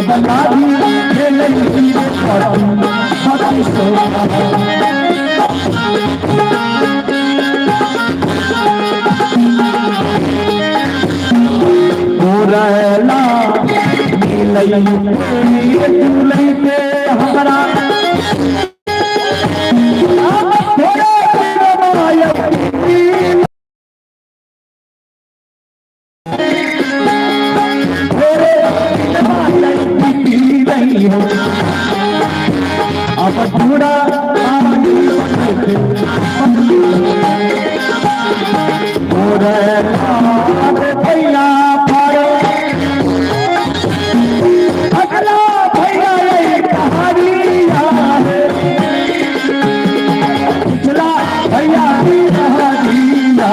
अब लागी खेलै पति पति शोभा। गोरैला मिलै झूलै हमरा अब पूरा भैया अगला भैया कहानिया है, पिछला भैया कहानिया।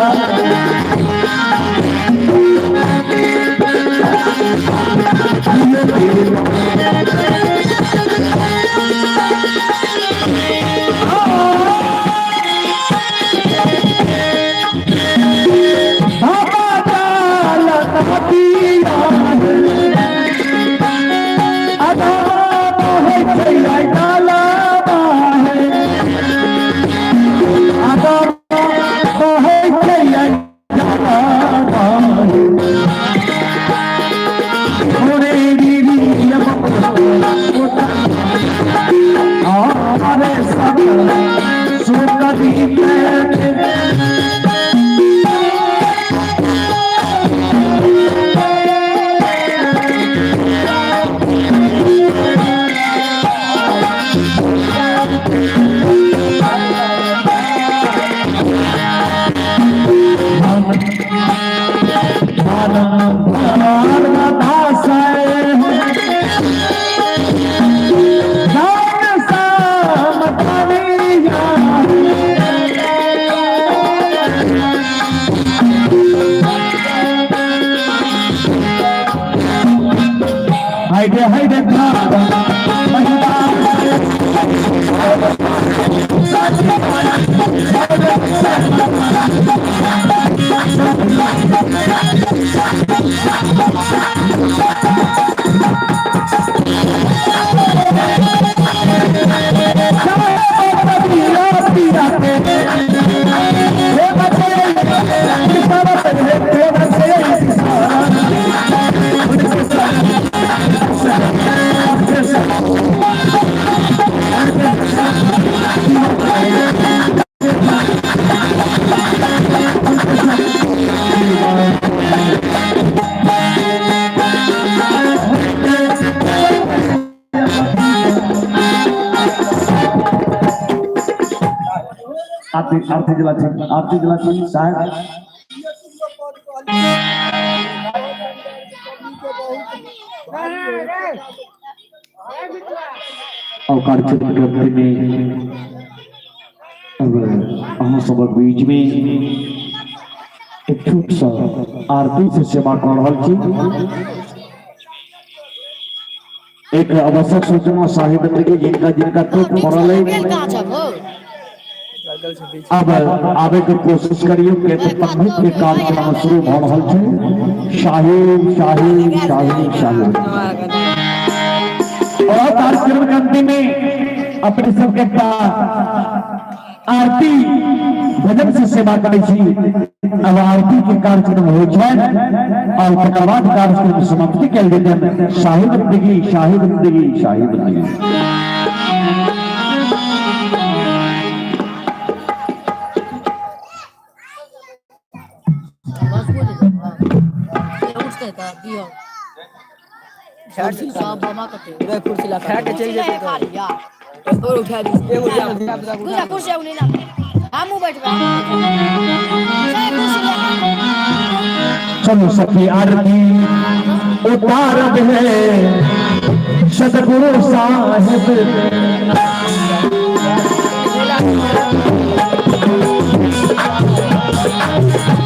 बाबा हाइडे हाइडे आरती आरती जलाची, आरती जलाची साहेब। और कार्यक्रम के अंत में अब अहाँ सबक बीच में एक छोट सा आरती से सेवा कर रहल छी। एक आवश्यक सूचना साहिब के जिनका जिनका टूट पड़ल है अब आवे के कोशिश करियो के तो पंडित के कार्यक्रम शुरू भ रहल छै। साहिब साहिब साहिब साहिब। और कार्यक्रम के अंत में अपने सबके एकटा आरती भजन से सेवा करै छी। अब आरती के कार्यक्रम होइ छै और तकर बाद कार्यक्रम समाप्ति कयल जेतै। शाही बंदगी, शाही बंदगी, शाही बंदगी। चलो सखी आरती उतारब है सतगुरु साहिब।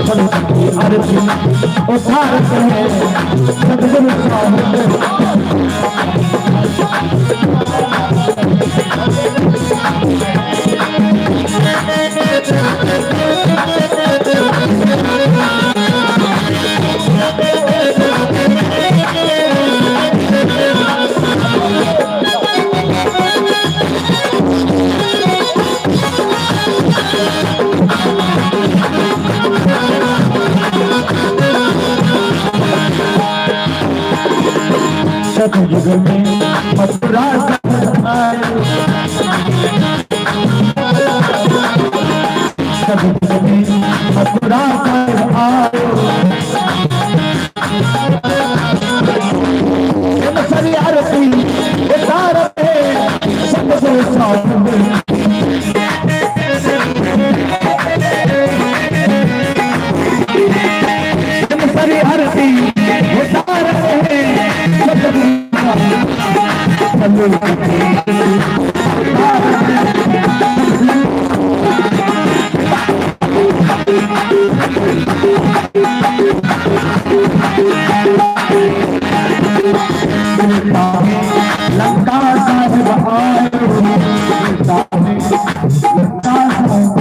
चलो सखी आरती उतारब है सतगुरु साहिब। सतयुग में मथुरा साहिब आयो। सतयुग में मथुरा साहिब आयो। सारी आरती उतार रहे सतगुरु साहिब। सारी आरती उतार रहे सतगुरु साहिब। लंका साहिब आयो। लंका साहिब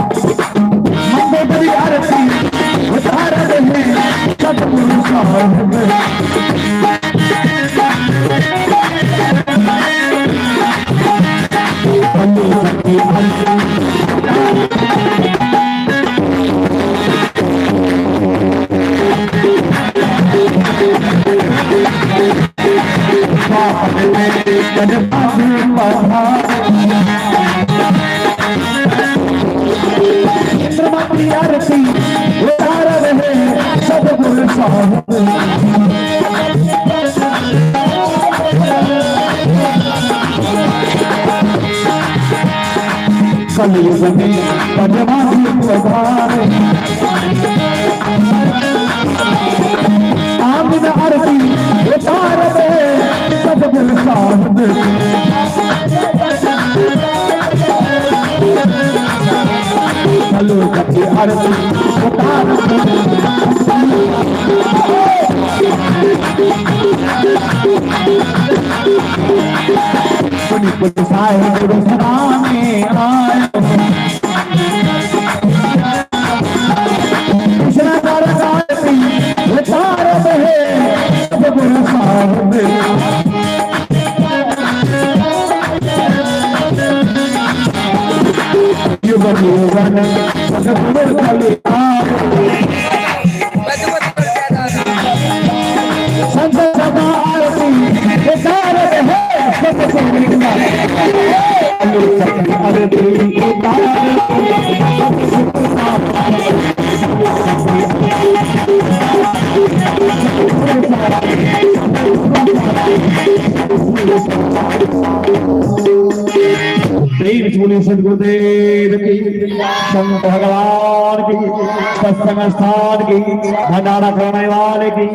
मंदोदरी आरती उतार रहे सतगुरु साहिब। आरती उतार रहे सतगुरु साहिब। कलयुग में पदवासी पधारे। आमिन आरती उतार रहे सतगुरु साहिब। कलयुग की आरती उतार पुनि साहिब गुरु सभा में आयो। कृष्ण आरती उतार रहे सतगुरु साहिब। युग युगन सतगुरु कल्याण। संत सभा आरती उतार रहे सतगुरु प्रेम बोले सदगुरुदेव की, संत भगवान की, सत्संग स्थान की, भंडारा करने वाले की,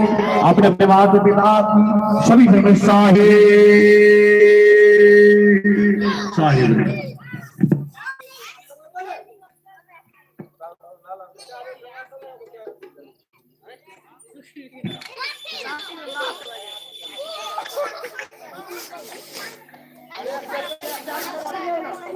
अपने अपने माता पिता की, सभी धर्म साहिब साहिब।